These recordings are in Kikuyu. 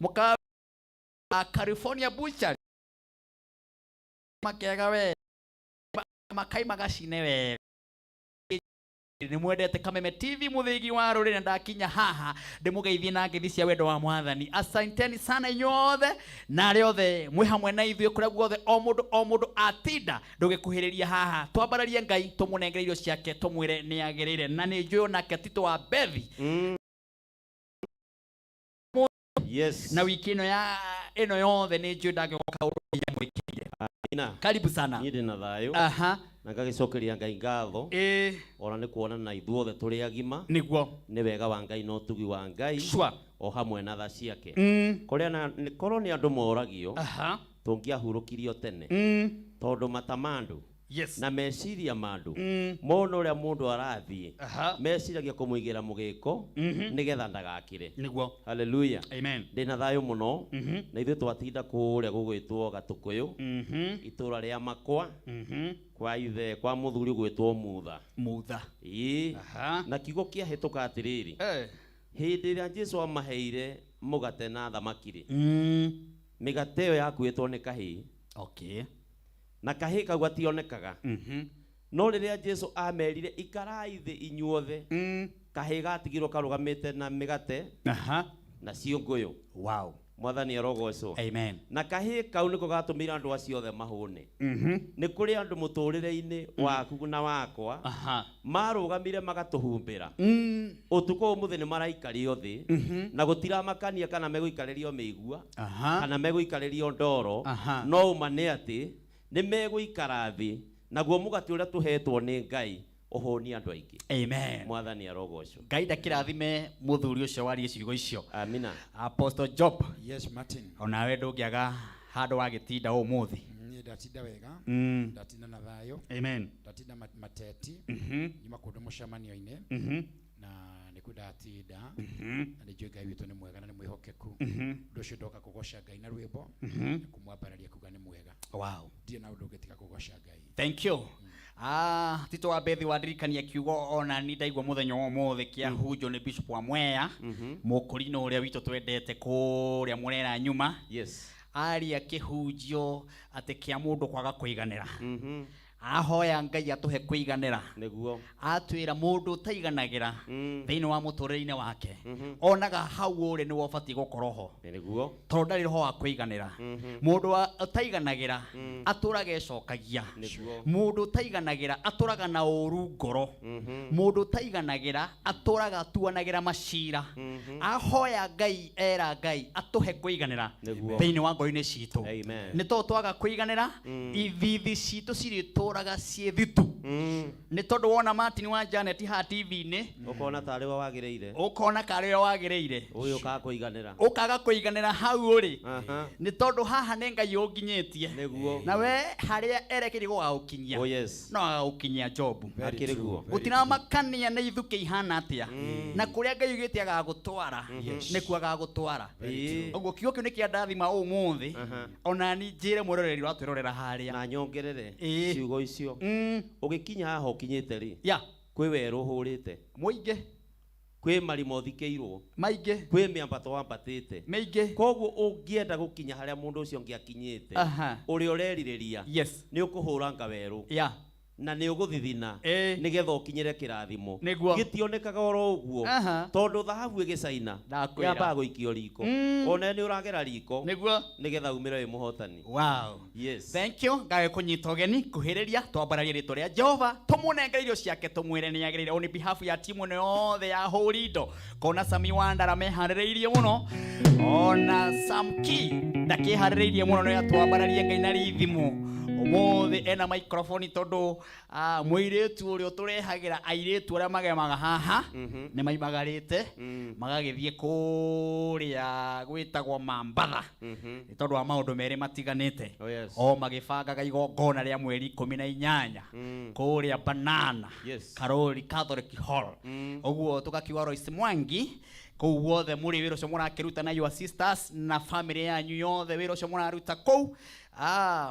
Mũkawa wa California Butchery makega we makai magacine wega. Nĩ mwendete Kameme TV, mũthĩgi wa rũrĩrĩ, na ndakinya haha ndĩmũgeithie na ngeithi cia wendo wa Mwathani. Asanteni sana inyuothe na arĩa othe mwĩ hamwe na ithuĩ kũrĩa guothe o mũndũ o mũndũ atinda. Ndũgĩkuhĩrĩria haha twambararie Ngai, tũmũnengere irio ciake, tũmwĩre nĩ agĩrĩire. Na nĩ njũĩ onake Tito wa Bethi na wiki ĩno ya ĩno yothe nĩ njũĩ ndangĩgoka ũndũ mwĩkĩire. Ina. Karibu sana. Niĩ ndĩ na thayũ na ngagĩcokeria Ngai ngatho ona nĩ kuona na ithuothe tũrĩ agima. Nĩ wega wa Ngai na ũtugi wa Ngai o hamwe na tha ciake. Kũrĩa na korwo nĩ andũ moragio tũngĩahurũkirio tene tondũ mata ma andũ na meciria ma andũ mona ũrĩa mũndũ arathiĩ meciragia kũmũigĩra mũgĩko nĩgetha ndagakĩre. Haleluya. Amen. Ndĩna thayũ mũno. Na ithuĩ twatinda kũrĩa gũgwĩtwo Gatũkũyũ, itũra rĩa Makwa, kwa ithe kwa mũthuri ũgwĩtwo Mutha. Mutha. Ĩĩ. Na kiugo kĩahĩtũka atĩrĩrĩ, hĩndĩ ĩrĩa Jesu amaheire mũgate na thamaki rĩ, mĩgate ĩyo yakuĩtwo nĩ kahĩĩ na kahĩĩ kau gationekaga. No rĩrĩa Jesu amerire, "Ikarai thĩ inyuothe," kahĩĩ gatigirwo karũgamĩte na mĩgate na ciũngũyũ. Mwathani arogocwo. Amen. Na kahĩĩ kau nĩko gatũmire andũ acio othe mahũne. Nĩ kũrĩ andũ mũtũrĩre-inĩ waku na wakwa marũgamire magatũhumbĩra. Ũtukũ ũmũthĩ nĩ maraikario thĩ na gũtiramakania kana megũikarĩrio mĩigua kana megũikarĩrio ndoro. No ũma nĩ atĩ nĩ megũikara thĩ, naguo mũgate ũrĩa tũhetwo nĩ Ngai ũhũnie andũ aingĩ. Amen. Mwathani arogocwo. Ngai ndakĩrathime mũthuri ũcio warie ciugo icio. Amina. Apostle Job. Yes, Martin. Onawe ndũngĩaga handũ wagĩtinda ũmũthĩ. Niĩ ndatinda wega. Ndatinda na thayũ. Amen. Ndatinda mateti. Nyuma kũndũ mũcemanio-inĩ. Na nĩkuo ndatinda. Na nĩ njũĩ Ngai witũ nĩ mwega na nĩ mwĩhokeku. Ũndũ ũcio ndoka kũgoca Ngai na rwĩmbo na kũmwambararia kuga nĩ mwega. Ndirĩ na ũndũ ũngĩ tiga kũgoca Ngai. Thank you. Ah, Tito wa Bethi, wandirikania kiugo ona ni ndaigua muthenya wa ũmũthĩ kĩa hunjo nĩ Bishop wa Mwea, mũkũrinũ ũrĩa witũ twendete kũrĩa Mũrera nyuma. Aria kĩhunjio atĩ kĩa mũndũ kwaga kũiganĩra. Ahoya Ngai atũhe kũiganĩra. Atwĩra mũndũ ũtaiganagĩra thĩinĩ wa mũtũrĩre-inĩ wake onaga hau ũrĩ nĩwe ũbatiĩ gũkorwo ho tondũ ndarĩ roho wa kũiganĩra. Mũndũ ũtaiganagĩra atũraga ecokagia. Mũndũ ũtaiganagĩra atũraga na ũru ngoro. Mũndũ ũtaiganagĩra atũraga atuanagĩra macira. Ahoya Ngai, era Ngai atũhe kũiganĩra thĩinĩ wa ngoro-inĩ citũ. Amen. Nĩ tondũ twaga kũiganĩra, ithithi citũ cirĩtũraga ciĩ thitu. Nĩ tondũ wona Martin wa Janet haha TV-inĩ, ũkona tarĩ we wagĩrĩire. Ũkona karĩ we wagĩrĩire. Ũyũ ũkaga kũiganĩra. Ũkaga kũiganĩra hau ũrĩ. Nĩ tondũ haha nĩ Ngai ũnginyĩtie. Na we harĩa erekeire gũgagũkinyia, Oh yes. no agagũkinyia Job. Akĩrĩ guo. Gũtiramakania nĩ ithukĩ ihana atĩa, na kũrĩa Ngai ugĩte agagũtwara nĩkuo agagũtwara. Ũguo kiugo kĩu nĩ kĩa ndathima ũmũthĩ. Ona ni njĩre mwĩroreri watwĩrorera harĩa na nyongerere ciugo icio. Ũgĩkinya haha ũkinyĩte rĩ, kwĩ werũ ũhũrĩte. Mũingĩ. Kwĩ marima ũthikĩirwo. Maingĩ. Kwĩ mĩambato wambatĩte. Mĩingĩ. Koguo ũngĩenda gũkinya harĩa mũndũ ũcio ũngĩ akinyĩte, ũrĩa ũrerirĩria, nĩ ũkũhũranga werũ. Na nĩ ũgũthithina nĩgetha ũkinyĩre kĩrathimo. Gĩtionekaga oro ũguo tondũ thahabu ĩgĩcaina Ndakwĩra. yambaga gũikio riko. Ona nĩ ũragera riko nĩgetha umĩre wĩ mũhotani. Wow. Yes. Thank you. Ngai kũnyita ũgeni kuhĩrĩria twambararie rĩtwa rĩa Jehova, tũmũnengere irio ciake, tũmwĩre nĩ agĩrĩire. On behalf ya timu ĩno yothe ya hũri indo, kona Sami Wandara meharĩrĩirie mũno, ona Samki ndakĩharĩrĩirie mũno, no atwambararie Ngai na rithimu ũmũthĩ ena microphone tondũ mũirĩtu ũrĩa ũtũrehagĩra airĩtu arĩa magemaga haha nĩ maimagarĩte magagĩthiĩ kũrĩa gwĩtagwo Mambatha nĩ tondũ wa maũndũ merĩ matiganĩte. Oh yes. O magĩbangaga igongona rĩa mweri 18 kũrĩa Banana Karori Catholic Hall. Ũguo tũgakiuga Royce Mwangi kũu guothe mũrĩ, wĩra ũcio mũrakĩruta na your sisters na family yanyu yothe, wĩra ũcio mũraruta kũu.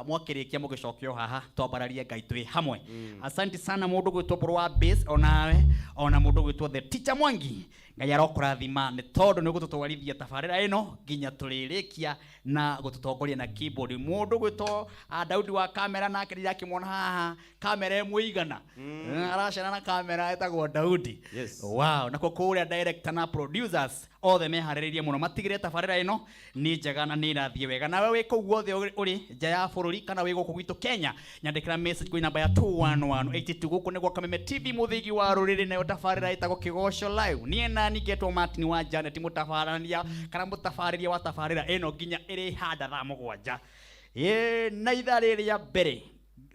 Mwakĩrĩkia mũgĩcokio haha twambararie Ngai twĩ hamwe. Asante sana mũndũ gwĩtwo Mbũrũ wa Base, onawe ona mũndũ gwĩtwo The Teacher Mwangi. Ngai arokũrathima nĩ tondũ nĩ ũgũtũtwarithia tabarĩra ĩno nginya tũrĩrĩkia na gũtũtongoria na keyboard. Mũndũ gwĩtwo Daudi wa kamera, nake ndirakĩmuona haha kamera ĩmũigana. Aracera na kamera ĩtagwo Daudi. Yes. Wow, nakuo kũrĩa director na producers othe meharĩrĩirie mũno matigĩre tabarĩra ĩno nĩ njega na nĩ ĩrathiĩ wega. Nawe wĩ kũu guothe ũrĩ nja ya bũrũri kana wĩ gũkũ gwitũ Kenya, nyandĩkĩra message kwĩ namba ya 21182. Gũkũ nĩ gwa Kameme TV, mũthĩgi wa rũrĩrĩ, nayo tabarĩra ĩtagwo Kĩgoco Live. Niĩ nani ngetwo Martin wa Janet, mũtabarania kana mũtabarĩria wa tabarĩra ĩno nginya ĩrĩhanda thaa 7. Ĩ na ithaa rĩrĩ rĩa mbere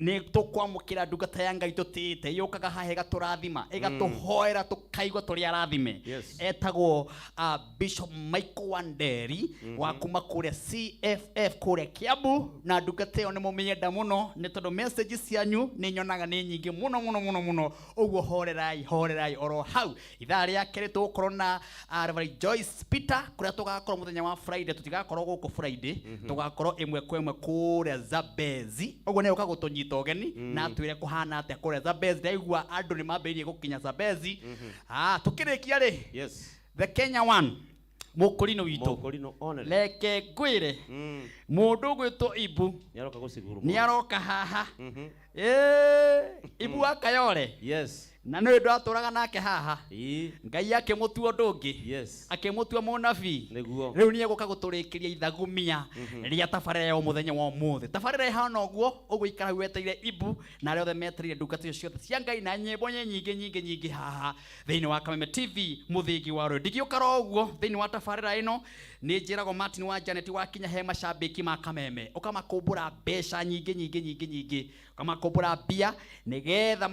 nĩ tũkwamũkĩra ndungata ya Ngai tũtĩĩte, yũkaga haha ĩgatũrathima, ĩgatũhoera, tũkaigua tũrĩ arathime. Yes. Etagwo Bishop Michael Wanderi wa kuma kũrĩa CFF kũrĩa Kiambu, na ndungata ĩyo nĩ mũmĩenda mũno nĩ tondũ message cianyu nĩ nyonaga nĩ nyingĩ mũno mũno mũno mũno. Ũguo horerai, horerai oro hau. Ithaa rĩa kerĩ tũgũkorwo na Reverend Joyce Peter, kũrĩa tũgakorwo mũthenya wa Friday. Tũtigakorwo gũkũ Friday, tũgakorwo ĩmwe kwa ĩmwe kũrĩa Zambezi. Ũguo nĩ ũka gũtũnyita ũgeni na atwĩre kũhana atĩa kũrĩa Zambezi. Ndaigua andũ nĩ mambĩrĩirie gũkinya Zambezi. Tũkĩrĩkia rĩ, Yes. The Kenya One, mũkũrinũ witũ. Mũkũrinũ onere. Reke ngwĩre, mũndũ ũgwĩtwo Ibu Nĩaroka gũciguruma. Nĩaroka haha. Ĩĩ, Ibu wa Kayore. Yes. Na nĩ ndwatũraga nake haha. Ii. Ngai akĩmũtua ũndũ ũngĩ. Yes. Akĩmũtua mũnabii. Nĩguo. Rĩu nĩ egũka gũtũrĩkĩria ithagumia rĩa tabarĩra ya mũthenya wa ũmũthĩ. Tabarĩra ĩhana ũguo, ũguo ikara hau wetereire Ibu na arĩa othe metereire ndungata icio ciothe cia Ngai na nyĩmbo nyingĩ nyingĩ nyingĩ haha thĩinĩ wa Kameme TV, mũthingi wa rũrĩrĩ. Ndingĩũka ro ũguo thĩinĩ wa tabarĩra ĩno, nĩ njĩragwo Martin wa Janet wakinya he macambĩki ma Kameme ũkamakũmbũra mbeca nyingĩ nyingĩ nyingĩ nyingĩ, ũkamakũmbũra mbia nĩgetha